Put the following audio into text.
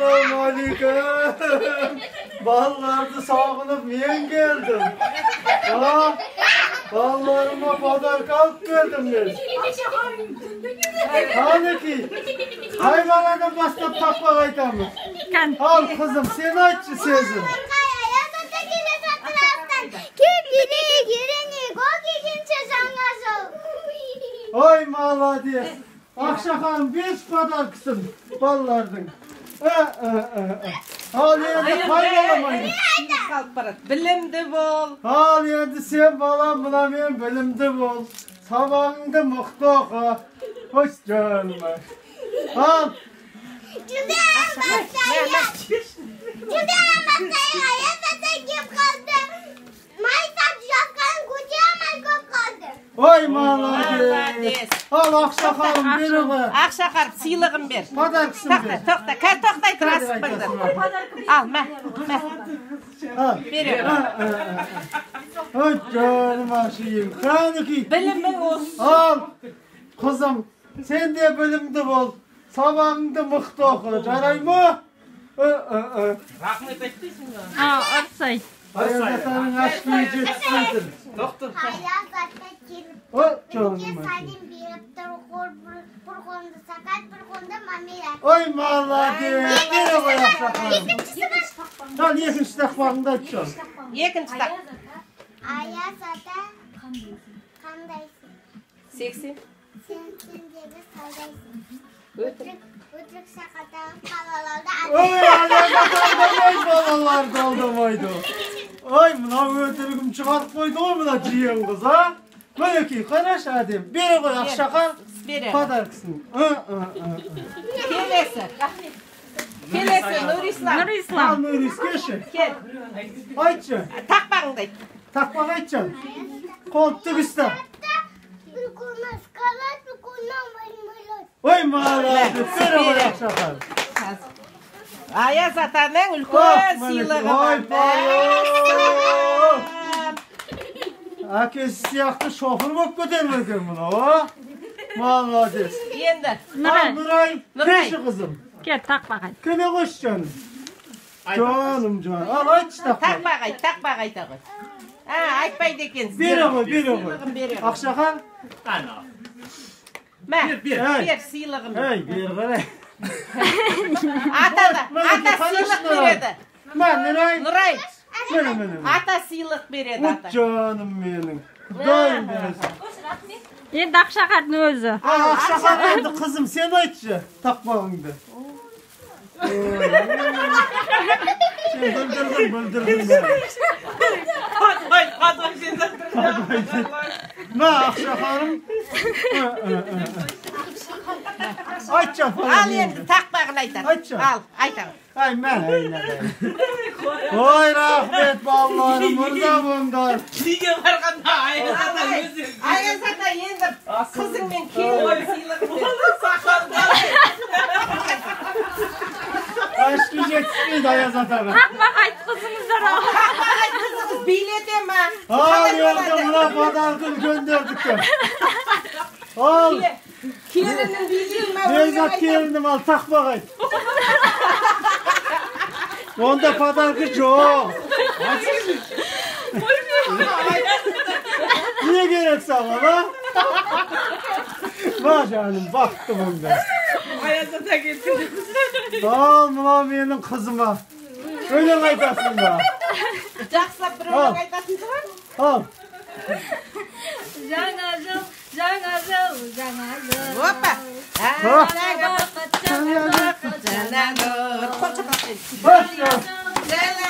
Ассалаумағалейкум. Балаларды сағынып мен келдім. Балаларыма подарка алып келдім мен. Қанеки, қай баладан бастап тақпақ айтамыз? Ал қызым, сен айтшы сезім. Ой, молодец. Ақшахан, бес подаркасын балалардың. Ал енді қай балам айтады? Білімді бол. Ал енді сен балам мынамен білімді бол. Сабағыңды мықты оқы. Қош жаным. Ал. Ой, молодец. Ал Ақшақарым, бері ғой. Ақшақар, сыйлығын бер. Подаркасын бер. Тоқта, тоқта, тоқтай тұр, асықпаңдар. Ал, мә, мә. Бере. Ой, жаным ашиым. Қанеки. Білімің осы. Ал, қызым, сен де білімді бол. Сабағыңды мықты оқы. Жарай ма? Рахмет айтпайсың ба? Ырсай. Аяз атаның ашқыны жетіспейді. Тоқты. Аяз ата келіп, жаным сәлем беріп тұр, бір қолында сағат, бір қолында мармелад. Ой, молодец. Бере ғой Ақшақарым. Ал, екінші тақпағыңды айтшы. Екінші тақ. Аяз ата қандайсың? 80. Сен сендегі саудайсың. Өтірік сақатаған қалаларды. Ой, аяз ата алдамайды, балаларды алдамайды. Ой, мынау өтірігім шығарып қойды ғой мына жиен қыз, а? Мінекей, қарашы әдем. Бере ғой Ақшақар подаркасын. Келесі. Келесі, Нұрислам. Нұрислам. Ал, Нұрис, келші. Кел. Айтшы. Тақпағыңды айт. Тақпақ айтшы. Қол тік ұста. Бір қолына шоколад, бір қолына мармелад. Ой, молодец. Бере ғой Ақшақар. Аяз атаның үлкен сыйлығы Ой, бар. Әкесі сияқты шофыр болып кетер ме екен мынау, а? Молодец. Енді. Нұрай, Нұрай, Нұрай. келші қызым. Кел, тақпақ айт. Келе қойшы жаным. Жаным, жаным. Ал, айтшы тақпақ. Тақпақ айт, тақпақ айта ғой. Айтпайды екенсіз. Бере ғой, бере ғой. Сыйлығын бере ғой. Ақшақан? Мә, бер. бер сыйлығын. Ей, бері қарай. Ата да, ата сыйлық береді. Мә, Нұрай. Нұрай, Міне, міне. ата сыйлық береді, ата. От жаным менің. Құдайым бересің. Енді Ақшақардың өзі. Ал, Ақшақар енді қызым, сен айтшы тақпағыңды. Сен бүлдірдің, бүлдірдің мені. Мә, Ақшақарым. Айтшы, Ал енді тақпағын айтады. Айтшы. Ал, айтады. Ай, мә, Ой, рахмет, балаларым, мырза болыңдар. Үйге барғанда Аяз ата өзі. Аяз ата енді қызыңмен келін сыйлығын бер. Ашқы жетіспейді Аяз атаға. Тақпақ айтқызыңыздар ал. Тақпақ айтқызыңыз билете ма? Ал, енді мына подаркын көндердік. Ал, Келінін билей ма? Бекзат келінім, ал, тақпақ айт. Онда подаркы жоқ. Не керек саған, а? Ба жаным, бақытты болыңдар. Аяз ата келсін. Ал, мынау менің қызыма. Өлең айтасың ба? Жақсылап бір өлең айтасың ба? Ал. Жаңа жыл, жаңа жыл, жаңа жыл. Опа. Жаңа бақыт, жаңа бақыт, Жаңа нұр. Қол шапалақтайын. Бас. Жаңа